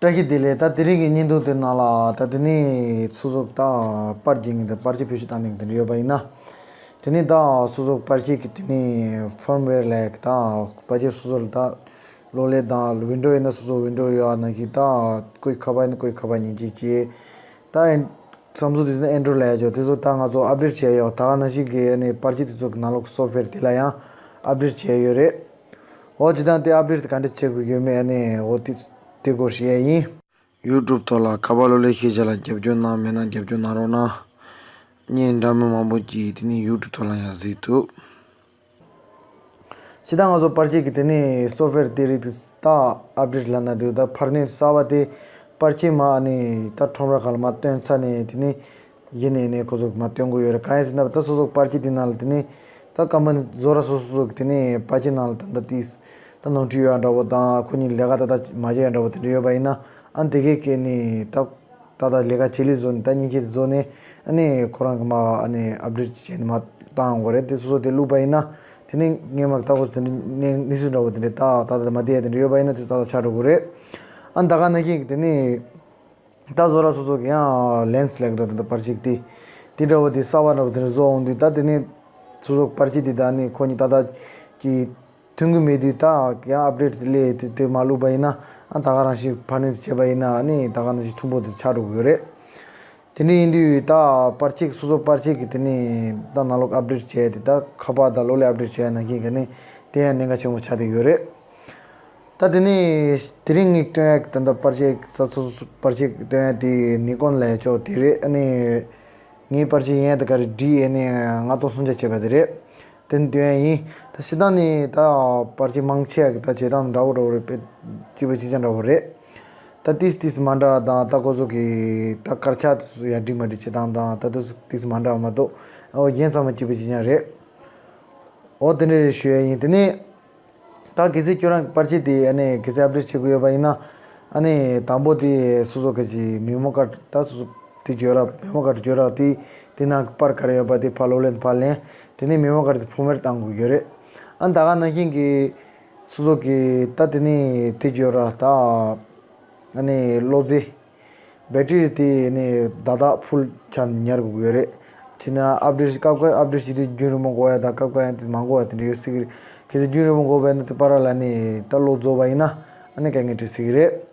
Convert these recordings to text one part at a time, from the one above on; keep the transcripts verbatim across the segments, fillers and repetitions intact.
བཀྲ་ཤིས་བདེ་ལེགས། ད་དེ་རིང་གི་བརྙན་ཐུང་དེ་ནང་ལ་ད་དེ་ནས་སོ་སོ་ད་པར་རྒྱག་མཁན་དང་པར་ཆས་བེད་སྤྱོད་བཏང་མཁན་དེ་འདྲ་ཡོད་པ་ཡིན་ན། དེ་ནས་ད་སོ་སོ་པར་ཆས་ཀྱི་དེ་ནས་ཕརམ་ཝེར་ལབ་ཀྱི་ད་པར་ཆས་སོ་སོ་ལ་ད་གློག་ཀླད་དང་ཝིན་ཌོ་ཡིན་ན་སོ་སོ་ཝིན་ཌོ་ཡོད་ནང་བཞིན་ད་ཀོའི་ཁ་པར་ཡིན་ན་ཀོའི་ཁ་པར་མཉེན་ཆས་བྱས། ད་ཨེན་སམ་སུང་དེ་ན་ཨེན་ཌོ་རོཌ་ལབ་ཡ་ཅོ་དེ་ཚོ་ད་ང་ཚོ་ཨབ་ཌེཊ་བྱས་ཡོད། ད་ག་ནང་བཞིན་གྱི་ཨ་ནི་པར་ཆས་དེ་ཚོ་གི་ནང་ལོགས་སོབ་ཝེར་དེ་ལ་ཡང་ཨབ་ཌེཊ་བྱས་ཡོད་རེད། འོ་ཇི་ལྟར་དེ་ཨབ་ཌེཊ་ག་འདྲ་བྱེད་དགོས་ཡོད་མེད་ཨ་ནི་འོ་དེ་དེ་སྐོར་བཤད་ཡ་ཡིན། ཡུ་ཊུབ་ཐོག་ལ་ཁ་པར་གློག་ཀླད་ཤེས་བྱ་ལ་རྒྱབ་སྐྱོར་གནང་མེད་ན་རྒྱབ་སྐྱོར་གནང་རོགས་གནང་། བརྙན་འདྲ་མིན་མང་པོ་ཅིག་དེ་ནི་ཡུ་ཊུབ་ཐོག་ལ་ཡང་གཟིགས་ཐུབ། ཇི་ལྟར་ང་ཚོ་པར་ཆས་ཀྱི་དེ་ནི་སོབ་ཝེར་དེ་རིགས་དེ་ད་ཨབ་ཌེཊ་ལབ་ན་དེ་ད་ཕར་ནི་གསར་པ་དེ་པར་ཆས་མ་ཨ་ནི་ད་ཁྲོམ་ར་ཁག་ལ་མ་བཏོན་ཚར་ནས་དེ་ནི་གཞི་ནས་ནས་ཁོ་ཚོ་མ་སྟོན་གི་ཡོད་རེད། གང་ཡིན་ཟེར་ན་ད་སོ་སོ་པར་ཆས་དེ་ནང་ལ་དེ་ནས་ད་ཀམ་པ་ནི་བཟོ་གྲྭ་སོ་སོ་སོ་གི་དེ་ནས་པར་ཆས་ནང་ལ་ད་ད་ཏིས་ད་ནོར་འཁྲུལ་ཡོད་འདྲ་བོ་དང་ཁོ་གཉིས་ལས་ཀ་ད་ད་མ་བྱས་འདྲ་བོ་དེ་འདྲ་ཡོད་པ་ཡིན་ན་ཨ་ནི་དེ་གའི་སྐད་ནས་ད་ད་ད་ལས་ཀ་བྱེད་ལས་བཟོ་ནས་ད་མཉེན་ཆས་དེ་བཟོ་ནས་ཨ་ནི་ཁོ་རང་གི་མ་ཨ་ནི་ཨབ་ཌེཊ་བྱས་ནས་མ་བཏང་དགོས་རེད། དེ་སོ་སོ་དེ་བླུགས་པ་ཡིན་ན་དེ་ནས་སྔས་མ་ད་ཁོ་ཚོ་དེ་འདྲ་གནས་གནས་ཚུལ་འདྲ་བོ་དེ་འདྲ་ད་ད་ད་མ་བསྡད་ཡ་དེ་འདྲ་ཡོད་པ་ཡིན་ན་དེ་ད་ད་ཆགས་འགྲོ་གི་རེད། ཨ་ནི་ད་ག་ནང་བཞིན་གི་དེ་ནས། ད་བཟོ་གྲྭ་སོ་སོ་གི་ཡང་ལེན་སི་ལབ་ཀྱི་འདུག་ད་ལྟ་པར་ཆས་དེ་དེ་འདྲ་བོ་དེ་གསར་པ་འདྲ་བོ་དེ་འདྲ་བཟོ་འོང་དུས་ད་དེ་ནས་སོ་སོ་པར་ཆས་དེ་ད་ནི་ཁོ་གཉིས་ཏག་ཏག་གི་མཐུན་གི་མེད་དུས་ད་ཡང་ཨབ་ཌེཊ་དེ་ལས་དེ་དེ་མ་བླུགས་པ་ཡིན་ན་ཨ་ད་ག་རང་བཞིན་ཕར་ནས་བྱས་པ་ཡིན་ན་ཨ་ནི་ད་ག་ནང་བཞིན་མཐུན་པོ་དེ་ཆགས་འགྲོ་གི་ཡོད་རེད། དེ་འདྲ་ཡིན་དུས་ད་པར་ཆས་སོ་སོ་པར་ཆས་ཀྱི་དེ་ནས་ད་ནང་ལོགས་ཨབ་ཌེཊ་བྱས་དེ་ད་ཁ་པར་ད་གློག་ཀླད་ཨབ་ཌེཊ་བྱས་ནང་བཞིན་གི་ནི་དེ་ཡང་གནད་འགག་ཆེན་པོ་ཆགས་བསྡད་ཡོད་རེད། ད་དེ་ནས་དེ་རིང་ངས་སྟོན་ཡག་ད་ལྟ་པར་ཆས་ས་སོ་སོ་པར་ཆས་སྟོན་ཡག་དེ་ནི་ཀོན་ལབ་ཡག་ཅོག་དེ་རེད། ཨ་ནི་ངའི་པར་ཆས་ཡིན་ཡག་དེ་ག་རེ་ཌི་ཨེན་ཨེ་ལྔ་སྟོང་སུམ་བརྒྱ་བྱས་པ་དེ་རེད། དེ་ནི་སྟོན་ཡག་ཡིན། ད་སྤྱིར་བཏང་ནི་ད་པར་ཆས་མང་ཆེ་ཡག་གི་ད་བྱེད་སྟངས་འདྲ་བོ་འདྲ་བོ་རེད། དཔེ་གཅིག་པ་གཅིག་རྐྱང་འདྲ་བོ་རེད། ད་ཏིས་ཏིས་མ་འདྲ་དང་ད་ཁོ་ཚོ་གི་ད་དཀར་ཆག་དེ་ཚོ་ཡར་སྒྲིག་མ་སྒྲིག་བྱེད་སྟངས་དང་ད་ཏིས་ཏིས་མ་འདྲ་བ་མ་གཏོགས་ཨོ་གཞན་ཚང་མ་གཅིག་པ་གཅིག་རྐྱང་རེད། ཨོ་དེ་འདྲ་རེད་ཞུ་ཡག་ཡིན། དེ་ནས། ད་གལ་སྲིད་ཁྱོད་རང་གི་པར་ཆས་དེ་ཨ་ནི་གལ་སྲིད་ཨབ་ཌེཊ་བྱེད་དགོས་ཡོད་པ་ཡིན་ན། ཨ་ནི་དང་པོ་དེ་སོ་སོ་ག་ཅིག་མེ་མོ་ཀར་ད་སོ་སོ་དེ་བརྗོད་ར་མེ་མོ་ཀར་བརྗོད་ར་དེ་དེ་ནང་གི་པར་ག་རེ་ཡོད་པ་དེ་ཕར་གློག་ཀླད་ཕར་ལེན། དེ་ནས་མེ་མོ་ཀར་དེ་ཕོར་མེཊ་བཏང་དགོས་ཡོད་རེད། ཨ་ད་ག་ནང་བཞིན་གྱི་སོ་སོ་གི་ད་དེ་ནས་དེ་བརྗོད་ར་ད་ཨ་ནི་གློག་རྫས། བེ་ཊི་རི་དེ་ནི་བདག་བདག་ཕུལ་ཆ་ཉར་དགོས་ཀྱི་ཡོད་རེད། བྱས་ན་ཨབ་ཌེཊ་སྐབས་སྐབས་ཨབ་ཌེཊ་བྱེད་དུས་རྒྱུན་རིང་པོ་འགོར་ཡ་དང་སྐབས་སྐབས་ཡང་དེ་མ་འགོར་བ་དེ་འདྲ་ཡོད་སྲིད་ཀྱི་རེད། གལ་སྲིད་རྒྱུན་རིང་པོ་འགོར་བས་ན་དེ་པར་ལ་ནི་ད་གློག་རྫོགས་པ་ཡིན་ན་ཨ་ནི་དཀའ་ངལ་འཕྲད་སྲིད་ཀྱི་རེད།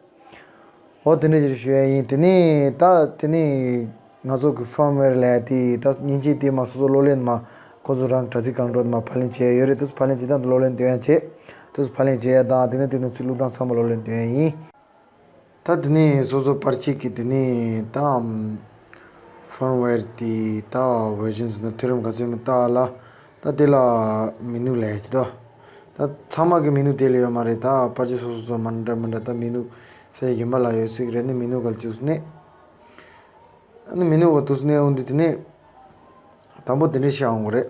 འོ་དེ་འདྲ་ཞིག་ཞུ་ཡ་ཡིན། དེ་ནས་ད་དེ་ནས་ང་ཚོ་གི་ཕརམ་ཝེར་ལབ་ཡ་དེ་ད་མཉེན་ཆས་དེ་མ་སོ་སོ་གློག་ཀླད་མ་ཁོ་ཚོ་རང་དྲ་ཚིགས་གང་འགྲོ་དེ་མ་ཕབ་ལེན་བྱས་ཡ་ཡོད་རེད། དེ་ཚོ་ཕབ་ལེན་བྱེད་སྟངས་དེ་གློག་ཀླད་སྟོན་ཡ་བྱེད། དེ་ཚོ་ཕབ་ལེན་བྱེད་ཡ་དང་དེ་ནས་དེ་ནས་ཚུར་བླུགས་སྟངས་ཚང་མ་གློག་ཀླད་སྟོན་ཡ་ཡིན། ད་དེ་ནས་སོ་སོ་པར་ཆས་ཀྱི་དེ་ནས་ད་ཕརམ་ཝེར་དེ་ད་བར་ཞན་ཟེར་ན་མཐོ་རིམ་ག་ཚོད་མི་ལྟ་ལ་ད་དེ་ལ་མི་ནུ་ལབ་ཀྱི་འདུག་ད་ཚང་མ་གི་མི་ནུ་དེ་ལ་ཡོད་མ་རེད། ད་པར་ཆས་སོ་སོ་སོ་མ་འདྲ་མི་འདྲ་ད་མི་ནུ་ས་ཡ་གཞན་པ་ལ་ཡོད་སྲིད་ཀྱི་རེད། ནི་མི་ནུ་ག་ལ་བཅུག་ནས་ཨ་ནི་མི་ནུ་ག་བཏུགས་ནས་འོང་དུས་དེ་ནས། དང་པོ་དེ་འདྲའི་ཤར་འོང་གི་རེད།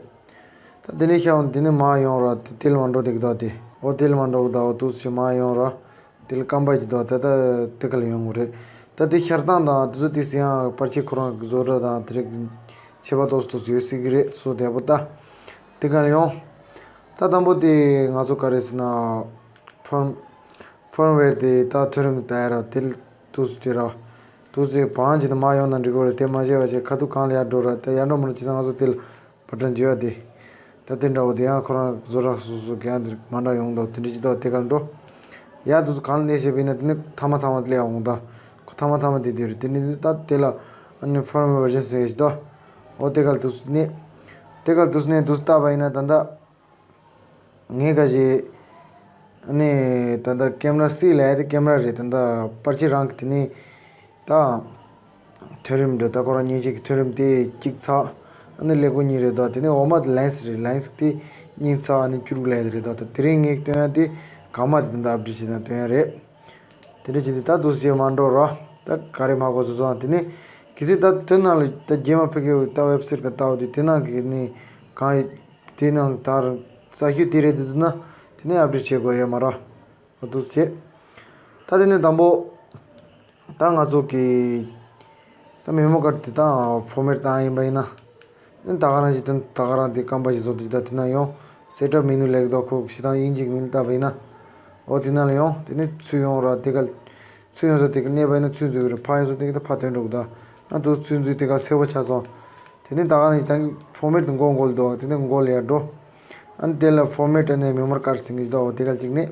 ད་དེ་འདྲའི་ཤར་འོང་དེ་ནས་མར་ཡོང་ར་དེ་དེ་ལ་མ་འགྲོ་དེ་གི་དོག་དེ་འོ་དེ་ལ་མ་འགྲོ་གི་དོག་འོ་ཏུ་སི་མར་ཡོང་ར་དེ་ལ་སྐམ་པ་གི་དོག་དེ་ད་དེ་ག་ལ་ཡོང་གི་རེད། ད་དེ་ཤར་སྟངས་དང་དེ་ཚོ་དེ་སི་ཡང་པར་ཆས་ཁོ་རང་གི་བཟོ་གྲྭ་དང་དེ་རིགས་ཁྱད་པར་ཏོག་ཙམ་ཏོག་ཙམ་ཡོད་སྲིད་ཀྱི་རེད། སོ་དེ་པོ་ད་དེ་ག་ལ་ཡོང་། ད་དང་པོ་དེ་ང་ཚོ་ག་རེ་ཟེར་ན་ཕོན། ཕརམ་ཝེར་དེ་ད་མཐོ་རིམ་དུ་ཡར་ར་དེ་ལ་ཏུ་སུ་དེ་ར་ཏུ་སུ་བང་ཅིག་ནས་མར་ཡོང་ན་འགྲིག་གི་རེད། དེ་མ་བྱས་པ་བྱས་ཁ་ཐུག་གང་ལ་ཡར་འགྲོ་ར་དེ་ཡར་འགྲོ་མ་འགྲོ་བྱས་ཙང་ང་ཚོ་དེ་ལ་བ་ཊན་བརྗེ་བ་དེ་ད་དེ་འདྲ་བོ་དེ་ཡང་ཁོ་རང་བཟོ་གྲྭ་སོ་སོ་གི་ཡང་དེ་མ་འདྲ་ཡོང་འདུག་དེ་འདྲ་ཅིག་འདུག་དེ་གར་འགྲོ་ཡར་ཏུ་སུ་གང་ལ་གནས་བྱས་པ་ཡིན་ན་དེ་ནི་ཐ་མ་ཐ་མ་དེ་ལ་ཡང་འོང་ད་ཁོ་ཐ་མ་ཐ་མ་དེ་དེ་རེད། དེ་ནི་ད་དེ་ལ་ཨ་ནི་ཕརམ་ཝེར་ཞན་ཟེར་ཞིག་འདུག་འོ་དེ་གར་ཏུ་སུ་གནས་དེ་གར་ཏུ་སུ་གནས་ཏུ་སུ་བལྟས་པ་ཡིན་ན་ད་ད། ངས་ག་ཞེས། ཨ་ནི་ད་ལྟ་ཀེམ་ར་སི་ལབ་ཡ་དེ་ཀེམ་ར་རེད། ད་ལྟ་པར་ཆས་རང་གི་དེ་ནི་ད་མཐོ་རིམ་འདྲ་ད་ཁོ་རང་མཉེན་ཆས་ཀྱི་མཐོ་རིམ་དེ་གཅིག་ཚགས། ཨ་ནི་ཀླད་ཀོར་གཉིས་རེད་དོ། དེ་ནི་འོག་མ་དེ་ལེན་སི་རེད། ལེན་སི་དེ་གཉིས་ཚགས། ཨ་ནི་བཅུ་དྲུག་ལབ་ཡ་དེ་རེད་དོ། ད་དེ་རིང་ངས་སྟོན་ཡ་དེ་གང་མ་དེ་ད་ལྟ་ཨབ་ཌེཊ་བྱས་ན་སྟོན་ཡ་རེད། དེ་འདྲ་བྱས་ཏེ་ད་འདུག་སེ་བྱས་མ་འགྲོ་ར། ད་ག་རེ་མ་གོ་སོ་སོ་དེ་ནི་གལ་སྲིད་ད་དེ་ནང་ལ་ད་རྗེས་མ་ཕ་གི་ད་ཝེབ་སའིཊ་ག་ལྟ་བ་དེ་དེ་ནང་གི་ནི་གང་ཡོད། དེ་ནང་ལྟར་ས་རྒྱུ་དེ་རེད་འདུག་ན་དེ་ནས་ཨབ་ཌེཊ་བྱེད་དགོས་ཡོད་མ་རེད། འོ་འདུག་སེ་བྱས། ད་དེ་ནས་དང་པོ་ད་ང་ཚོ་གི་ད་མེ་མོ་ཀར་དེ་ད་ཕོར་མེཊ་བཏང་ཡིན་པ་ཡིན་ན། ད་ག་རང་ཞིག་དེ་ད་ག་རང་དེ་སྐམ་པ་ཞིག་བཟོ་དུས་ད་དེ་ན་ཡོང་། སེ་ཊབ་མེ་ནུ་ལེགས་དོ་ཁོ་ཞེ་དྲག་དབྱིན་ཇིའི་མིང་བཏགས་པ་ཡིན་ན། འོ་དེ་ན་ལ་ཡོང་། དེ་ནས་ཚུར་ཡོང་ར་དེ་ག་ཚུར་ཡོང་ས་དེ་ག་གནས་པ་ཡིན་ན་ཚུར་འཛུལ་གི་རེད། ཕར་ཡོང་ས་དེ་ག་ད་ཕར་ཐོན་འགྲོ་གི་ད། ཨ་ཚུར་འཛུལ་དེ་ག་གསལ་པོ་ཆགས་སོང་། དེ་ནས་ད་ག་ནས་ད་ཕོར་མེཊ་དེ་མགོ་མགོ་ལ་འདུག་དེ་ནས་མགོ་ལ་ཡར་འགྲོ། ཨ་ནི་དེ་ལ་ཕོར་མེཊ་ནས་མེ་མོ་རི་ཀར་ཟེར་གྱི་འདུག་དེ་ག་ཅིག་ནས།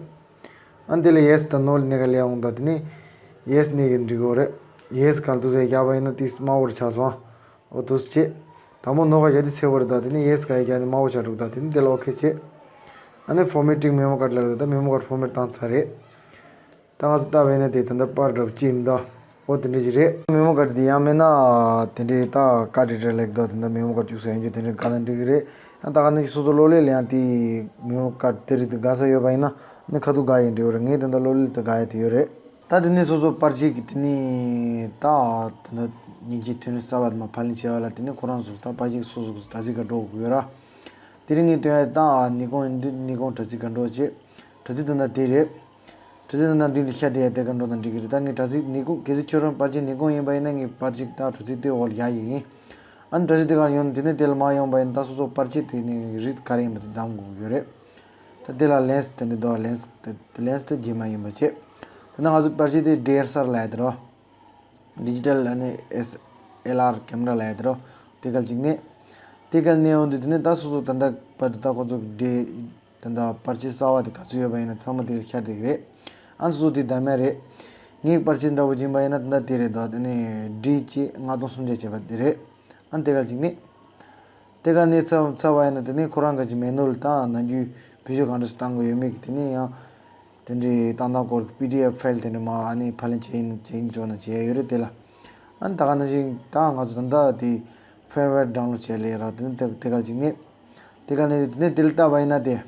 ཨ་ནི་དེ་ལ་ཡེ་སི་དང་ནོ་ལ་གནས་ག་སླེབས་འོང་ད། དེ་ནས་ཡེ་སི་གནས་གི་འགྲིག་གི་རེད། ཡེ་སི་ག་ལ་འདུག་ཟེར་བཞག་པ་ཡིན་ན་དེ་དམར་པོ་རུ་ཆགས་སོང་། འོ་འདུག་སེ་བྱས། དང་པོ་ནོ་ག་བཞག་དུས་སེར་པོ་རེད་ད། དེ་ནས་ཡེ་སི་ག་ཡ་བཞག་ནས་དམར་པོ་ཆགས་འགྲོ་གི་ད། དེ་ནས་དེ་ལ་ཨོ་ཁེ་བྱས། ཨ་ནི་ཕོར་མེ་ཊིང་མེ་མོ་རི་ཀར་ལབ་ད། མེ་མོ་རི་ཀར་ཕོར་མེཊ་བཏང་ཚར་རེད། ད་ང་ཚོ་ལྟ་བས་ན་དེ་ད་ལྟ་པར་འདྲ་པོ་ཅིག་ཡིན་ད། འོ་དེ་འདྲ་ཞིག་རེད། མེ་མོ་རི་ཀར་དེ་ཡང་མིན་ན་དེ་འདྲའི་ད་ཀ་ཌི་རེ་ལེགས་ད། དེ་འདྲ་མེ་མོ་རི་ཀར་བཅུག་ས་ཡིན་རྒྱུ་དེ་འདྲ་ག་ན་འགྲིག་གི་རེད། ཡང་ད་ག་ནང་བཞིན་སོ་སོ་གློག་ཀླད་ལ་ཡང་དེ་མེ་མོ་རི་ཀར་དེ་རིགས་དེ་དགའ་ས་ཡོད་པ་ཡིན་ན་ནི་ཁ་ཐུག་དགའ་ཡིན་འགྲིག་གི་རེད། ངས་ད་ལྟ་གློག་ཀླད་དེ་དགའ་ཡ་དེ་ཡོད་རེད། ད་དེ་ནས་སོ་སོ་པར་ཆས་ཀྱི་དེ་ནས་ད་ད་ལྟ་མཉེན་ཆས་ཐོན་རིམ་གསར་པ་དེ་མར་ཕབ་ལེན་བྱས་པ་ལ། དེ་ནས་ཁོ་རང་ཚོ་ད་པར་ཆས་སོ་སོ་གི་དྲ་ཚིགས་ཁ་འགྲོ་དགོས་ཡོད་ར། དེ་རིང་ངས་སྟོན་ཡ་ད་ནི་ཀོང་ཡིན་དུས་ནི་ཀོང་དྲ་ཚིགས་ཁ་འགྲོ་བྱས། དྲ་ཚིགས་དེ་ན་དེ་རེད། དྲ་ཚིགས་དེ་ན་མདུན་དུ་ཤར་དེ་ཡ་དེ་ཁ་འགྲོ་དང་འགྲིག་གི་རེད། ད་ངས་དྲ་ཚིགས་ནི་ཀོང་གལ་སྲིད་ཁྱོད་རང་པར་ཆས་ནི་ཀོང་ཡིན་པ་ཡིན་ན་ངས་པར་ཆས་ད་དྲ་ཚིགས་དེ་འོག་ལ་ཡ་ཡིན། ཨ་ནི་དྲ་ཚིགས་དེ་གར་ཡོང་དེ་ནས་དེ་ལ་མར་ཡོང་པ་ཡིན་ན་ད་སོ་སོ་པར་ཆས་དེ་ནི་རིགས་ག་རེ་ཡིན་པ་དེ་འདམ་དགོས་ཀྱི་ཡོད་རེད། ད་དེ་ལ་ལེན་སི་དེ་འདྲ་འདུག་ལེན་སི་དེ་དེ་ལེན་སི་དེ་རྗེས་མ་ཡིན་པ་བྱས། ད་ནི་ང་ཚོ་པར་ཆས་དེ་ཌི་ཨེས་ཨེལ་ཨར་ལབ་ཡ་དེ་རོ། ཌི་ཇི་ཊལ་ཨ་ནི་ཨེས་ཨེལ་ཨར་ཀེམ་ར་ལབ་ཡ་དེ་རོ། དེ་གལ་ཅིག་ནས། དེ་གལ་ནས་འོང་དུས་དེ་ནས་ད་སོ་སོ་ད་ལྟ་བར་དུ་ད་ཁོ་ཚོ་ཌི་ད་ལྟ་པར་ཆས་གསར་པ་དེ་ག་ཚོད་ཡོད་པ་ཡིན་ན་ཚང་མ་དེ་གར་ཤར་བསྡད་ཀྱི་རེད། ཨ་ནི་སོ་སོ་དེ་འདམ་ཡ་རེད། ངའི་པར་ཆས་འདྲ་པོ་ཡིན་པ་ཡིན་ན་ད་ལྟ་དེ་རེད་དོ། དེ་ནས་ཌི་ཅེ་ལྔ་སྟོང་སུམ་བརྒྱ་བྱས་པ་དེ་རེད། ཨ་ནི་དེ་གལ་ཅིག་ནས། དེ་ག་ནས་ཚར་ཚར་བ་ཡིན་ན་དེ་ནས་ཁོ་རང་གི་ཅིག་མེ་ནུ་ཨལ་དང་ནམ་རྒྱུན་བེད་སྤྱོད་གང་འདྲ་ཞིག་བཏང་དགོས་ཡོད་མེད་ཀྱི་དེ་ནས་ཡང་དེ་འདྲའི་བཏང་སྟངས་སྐོར་གྱི་པི་ཌི་ཨེཕ་ཕའིལ་དེ་འདྲ་མར་ཨ་ནི་ཕབ་ལེན་བྱེད་ཡིན་བྱེད་ཡིན་འགྲོ་ན་བྱེད་ཡ་ཡོད་རེད་དེ་ལ། ཨ་ནི་ད་ག་ནང་བཞིན་ད་ང་ཚོ་ད་ལྟ་དེ་ཕེར་ཝེར་ཌའུན་ལོཌ་བྱེད་ལེ་ར། དེ་ནས་དེ་དེ་ག་ཅིག་ནས་དེ་ག་ནས་དེ་ནས་དེ་ལ་བལྟས་པ་ཡིན་ན་དེ།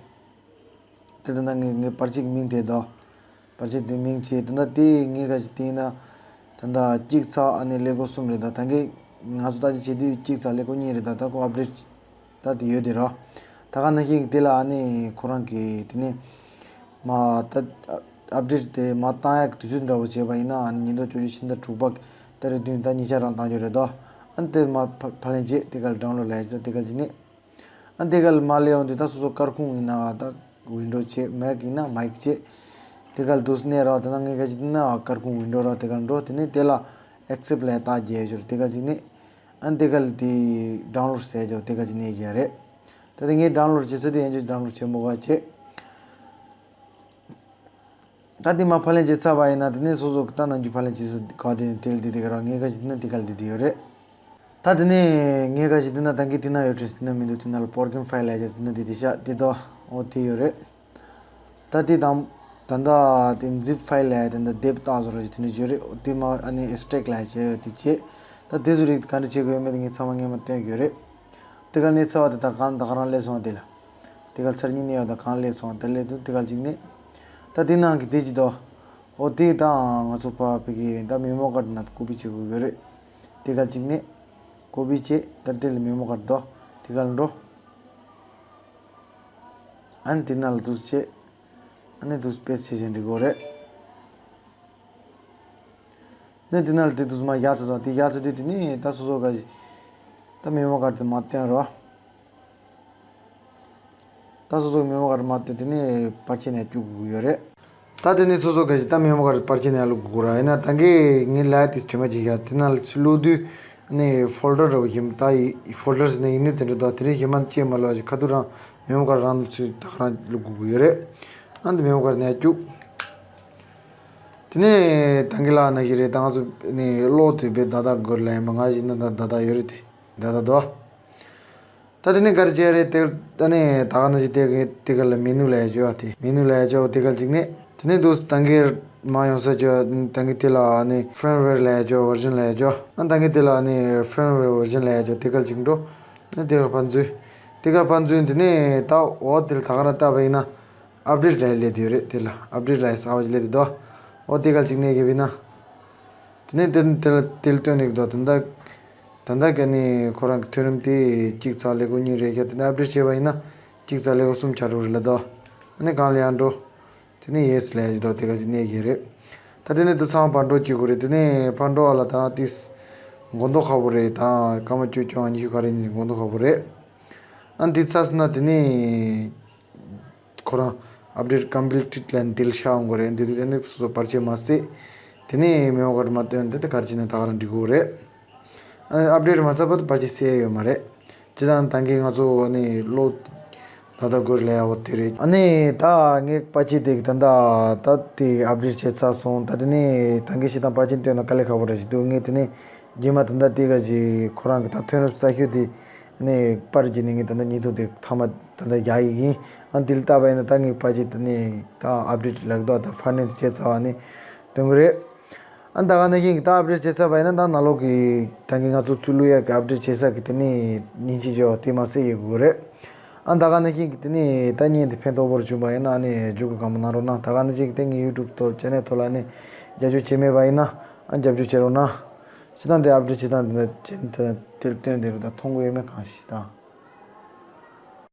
དེ་ད་ལྟ་ངའི་ངའི་པར་ཆས་ཀྱི་མིང་དེ་དོ། པར་ཆས་དེ་མིང་བྱས་དེ་ད་ལྟ་དེ་ངའི་ག་ཅིག་དེ་ཡིན་ན། ད་ལྟ་གཅིག་ཚེག་ཨ་ནི་ཀླད་ཀོར་གསུམ་རེད་ད། ད་གིན་ང་ཚོ་ལྟ་ཅི་བྱེད་དུས་གཅིག་ཚེག་ཀླད་ཀོར་གཉིས་རེད་ད། ད་ཁོ་ཨབ་ཌེཊ་ད་དེ་ཡོད་དེ་རོ། ད་ག་ནང་བཞིན་དེ་ལ་ཨ་ནི་ཁོ་རང་གི་དེ་ནས་མ་ད་ཨབ་ཌེཊ་དེ་མ་བཏང་ཡག་དུས་ཚོད་འདྲ་པོ་བྱས་པ་ཡིན་ན་ཨ་ནི་ཉིས་སྟོང་བཅུ་གཅིག་ཕྱི་ཟླ་དྲུག་པ་ད་རེས་བདུན་ད་ཉིས་ཆ་རང་བཏང་རྒྱུ་རེད་དོ། ཨ་ནི་དེ་མ་ཕ་ཕབ་ལེན་བྱས་དེ་ག་ལ་ཌའུན་ལོཌ་ལབ་ཡ་ཅིག་དེ་ག་ལ་ཅིག་ནས། ཨ་དེ་ག་ལ་མར་སླེབས་ཡོང་དུས་ད་སོ་སོ་སྐར་ཁུང་ཡིན་ན་ད་ཝིན་ཌོ་བྱས། མེག་ཡིན་ན་མེག་བྱས། དེ་ག་ལ་འདུག་སེ་གནས་རོགས། ད་ནང་ངས་ག་ཅིག་ན་སྐར་ཁུང་ཝིན་ཌོ་རོགས་དེ་ག་ལ་འགྲོ། དེ་ནས་དེ་ལ་ཨེག་སེབ་ལབ་ཡ་རྒྱག་རྒྱུ་རེད། དེ་ག་ཅིག་ནས། ཨ་དེ་ག་ལ་དེ་ཌའུན་ལོཌ་ཟེར་རྒྱུ་དེ་ག་ཅིག་གནས་རྒྱུ་རེད། ད་དེ་ངས་ཌའུན་ལོཌ་བྱེད་ས་དེ་ཡན་ཆད་ཌའུན་ལོཌ་བྱེད་མོ་ག་བྱས། ད་དེ་མར་ཕབ་ལེན་བྱས་ཚར་བ་ཡིན་ན་དེ་ནས་སོ་སོ་གི་ད་ནམ་རྒྱུན་ཕབ་ལེན་བྱེད་ས་ག་དེ་ནས་དེ་ལ་དེ་དེ་ག་རང་ངས་ག་ཅིག་ན་དེ་ག་ལ་དེ་དེ་ཡོད་རེད། ད་དེ་ནས་ངས་ག་ཅིག་དེ་ན་ད་གིན་དེ་ན་ཡོད་དྲན་དེ་ན་མི་འདུག་དེ་ན་ལ་པོར་ཀིང་ཕའིལ་ལབ་ཡ་དེ་ན་དེ་དེ་ཤག་དེ་དོ། འོ་དེ་ཡོད་རེད། ད་དེ་དང་ད་ལྟ་དེ་ཛིབ་ཕའིལ་ལབ་ཡ་དེ་འདྲ་དེབ་བཏགས་བཟོ་རོགས་ཞེས་དེ་འདྲ་བརྗོད་རེད། དེ་མ་ཨ་ནི་ཨེགས་ཊེག་ལབ་ཡ་བྱས་ཡོད་དེ་བྱས། ད་དེ་ཚོ་རིགས་ག་འདྲ་བྱེད་དགོས་ཡོད་མེད་དེ་ངས་ཚང་མ་སྔོན་མ་སྟོན་གྱི་ཡོད་རེད། དེ་ག་ནས་ཚར་བ་དེ་ད་གང་ད་ག་རང་སླེབས་སོང་བ་དེ་ལ། དེ་ག་ཚར་གཉིས་ནས་ཡོད་ད་གང་སླེབས་སོང་བ་དེ་སླེབས་འདུག་དེ་ག་ཅིག་ནས། ད་དེ་ནང་གི་དེ་ཅི་དོ། འོ་དེ་ད་ང་ཚོ་ཕ་ཕ་གི་ད་མེ་མོ་ཀར་ནང་ཀོ་པི་བྱེད་དགོས་ཀྱི་ཡོད་རེད། དེ་ག་ཅིག་ནས་ཀོ་པི་བྱས། ད་དེ་ལ་མེ་མོ་ཀར་དོ། དེ་ག་ལ་འགྲོ། ཨ་ནི་དེ་ནང་ལ་འདུག་སེ་བྱས། ཨ་ནི་འདུག་སེ་པེ་སི་ཊི་བྱས་བཞིན་འགྲིག་གི་རེད། ནི་དེ་ནང་ལ་དེ་འདུག་སེ་མར་བཞག་ཚར་སོང་། དེ་བཞག་ཚར་དུས་དེ་ནས་ད་སོ་སོ་ག་ཞིག་ད་མེ་མོ་ཀར་དེ་མར་བཏོན་རོགས། ད་སོ་སོ་མེ་མོ་ཀར་མར་བཏོན་དེ་ནས་པར་ཆས་ནང་བཅུག་དགོས་ཀྱི་ཡོད་རེད། ད་དེ་ནས་སོ་སོ་ག་ཞིག་ད་མེ་མོ་ཀར་པར་ཆས་ནང་བླུག་དགོས་ཀྱི་རེད། ཡིན་ན་ད་གིན་ངས་ལབ་ཡ་དེ་དྲན་པ་བརྗེད་ཤག་དེ་ནང་ལ་ཚུར་བླུག་དུས་ཨ་ནི་ཕོལ་ཌར་འདྲ་པོ་ཞིག་ད་ཡི་ཕོལ་ཌར་ཟེར་ན་ཡིན་ནི་དེ་འདྲ་འདུག་དེ་རིང་ཞིག་མ་ཅེས་མ་ལོ་ཞིག་ཁ་ཐུག་རང་མེ་མོ་ཀར་རང་ཚུར་ད་ག་རང་བླུག་དགོས་ཀྱི་ཡོད་རེད། ཨ་ནི་མེ་མོ་ཀར་ནང་བཅུག་དེ་ནས་ད་གིན་ལབ་ནང་བཞིན་རེད། ད་ང་ཚོ་ནི་གློག་དེ་བེད་ད་ད་དགོས་ལ་ཡིན་པ། ང་ཞིག་ན་ད་ད་ད་ཡོད་རེད། དེ་ད་ད་དོ། ད་དེ་ནས་ག་རེ་བྱས་རེད་དེ། ད་ནས་ད་ག་ནང་བཞིན་དེ་གི་དེ་ག་ལ་མེ་ནུ་ལབ་ཡ་བྱོས་པ། དེ་མེ་ནུ་ལབ་ཡ་བྱོས་པ་དེ་ག་ཅིག་ནས། དེ་ནས་འདུག་སེ་ད་གིན་མར་ཡོང་ས་བྱོས། ད་གིན་དེ་ལ་ཨ་ནི་ཕེརམ་ཝེར་ལབ་ཡ་བྱོས། ཝར་ཤན་ལབ་ཡ་བྱོས། ཨ་ད་གིན་དེ་ལ་ཨ་ནི་ཕེརམ་ཝེར་ཝར་ཤན་ལབ་ཡ་བྱོས། དེ་ག་ཅིག་འགྲོ། ཨ་ནི་དེ་ག་ཕར་འཛུལ། དེ་ག་ཕར་འཛུལ། དེ་ནས་ད་འོ་དེ་ལ་ད་ག་རང་བལྟས་པ་ཡིན་ན་ཨབ་ཌེཊ་ལབ་ཡ་སླེབས་བསྡད་ཡོད་རེད། དེ་ལ་ཨབ་ཌེཊ་ལབ་ཡ་གསར་པ་ཅིག་སླེབས་བསྡད་འདུག་འོ་དེ་ག་ཅིག་གནོན་གི་ཡིན་ན། དེ་ནས་དེ་དེ་ལ་དེ་ལ་སྟོན་ནས་འདུག་ད་ལྟ། ད་ལྟ་ག་ནི་ཁོ་རང་གི་ཐོན་རིམ་དེ་གཅིག་ཚེག་ཀླད་ཀོར་གཉིས་རེད་ཤག་དེ་ནས་ཨབ་ཌེཊ་བྱས་པ་ཡིན་ན་གཅིག་ཚེག་ཀླད་ཀོར་གསུམ་ཆགས་འགྲོ་རེད་ལ་དོ། ཨ་ནི་གང་ལ་ཡང་འགྲོ། དེ་ནས་ཡེ་སི་ལབ་ཡ་ཅིག་འདུག་དེ་ག་ཅིག་གནོན་གི་རེད། ད་དེ་ནས་འདི་ཚང་མ་ཕར་འགྲོ་བྱེད་དགོས་རེད། དེ་ནས་ཕར་འགྲོ་བ་ལ་ད་ཏིས་མགོ་འདོགས་ཁག་པོ་རེད། ད་སྐར་མ་བཅུ་བཅོ་ལྔ་ཉི་ཤུ་ག་རེ་ཡིན་མགོ་འདོགས་ཁག་པོ་རེད། ཨ་ནི་འདི་ཚར་སོང་ན་དེ་ནས། ཁོ་རང་ཨབ་ཌེཊ་ཀམ་པི་ལི་ཊེཌ་ལབ་འདི་ལ་ཤར་འོང་གི་རེད། འདི་དུས་ཨ་ནི་སོ་སོ་པར་ཆས་མར་བསད། དེ་ནས་མེ་མོ་ཀར་མ་བཏོན་དེ་དེ་གར་ཅི་ནས་ད་ག་རང་འགྲིག་གོ་རེད། ཨ་ནི་ཨབ་ཌེཊ་མ་ཚར་བར་དུ་ཕལ་ཆེར་སེལ་ཡ་ཡོད་མ་རེད། སྤྱིར་བཏང་ད་གིན་ང་ཚོ་ཨ་ནི་ལོ་ད་ལྟ་སྒོར་ལས་ཡག་པོ་དེ་རེད། ཨ་ནི་ད་ངས་པར་ཆས་དེ་གི་ད་ད་ད་དེ་ཨབ་ཌེཊ་བྱས་ཚར་སོང་། ད་དེ་ནས་ད་གིན་ཞིག་དང་པར་ཆས་བཏོན་ན་དཀའ་ལས་ཁག་པོ་འདྲ་ཞིག་འདུག་ངས་དེ་ནས་རྗེས་མ་ད་ད་དེ་ག་ཅིག་ཁོ་རང་གི་ད་ཐོན་རབས་གསར་ཤོས་དེ་ཨ་ནི་པར་བརྒྱུད་ནས་ངས་ད་ད་བརྙན་ཐུང་དེ་མཐའ་མ་ད་ད་རྒྱག་ཡི་ཡིན། ཨ་ནི་དེ་ལ་བལྟས་པ་ཡིན་ན་ད་ངས་པར་ཆས་དེ་ནས་ད་ཨབ་ཌེཊ་ལག་ཐོག་ད་ཕ་ནས་བྱས་ཚར་བ་ནི་སྟོན་གི་རེད། ཨ་ད་ག་ནང་བཞིན་གྱི་ད་ཨབ་ཌེཊ་བྱས་ཚར་བ་ཡིན་ན་ད་ནང་ལོགས་ཀྱི་ད་གིན་ང་ཚོ་ཚུར་བླུག་ཡག་གི་ཨབ་ཌེཊ་བྱེད་ས་གི་དེ་ནས་མཉེན་ཆས་བརྗེ་བ་དེ་མ་ཟད་ཡོད་དགོས་རེད། ཨ་ད་ག་ནང་བཞིན་གྱི་དེ་ནས་ད་བརྙན་དེ་ཕན་ཐོགས་པོ་བྱུང་བ་ཡིན་ན་ཨ་ནི་མཇུག་གི་སྒང་མོ་གནང་རོགས་གནང་། ད་ག་ནང་བཞིན་གྱི་དེ་ངའི་ཡུ་ཊུབ་ཐོག་ཅེ་ནལ་ཐོག་ལ་ཨ་ནི་རྒྱབ་སྐྱོར་བྱས་མེད་པ་ཡིན་ན་ཨ་རྒྱབ་སྐྱོར་བྱེད་རོགས་གནང་། སྤྱིར་བཏང་དེ་ཨབ་ཌེཊ་བྱེད་སྟངས་དེ་འདྲ་ཅན་དེ་དེར་བཏོན་དེ་རུ་ད་མཐོང་གི་ཡོད་མེད་གང་ཤེས་ད།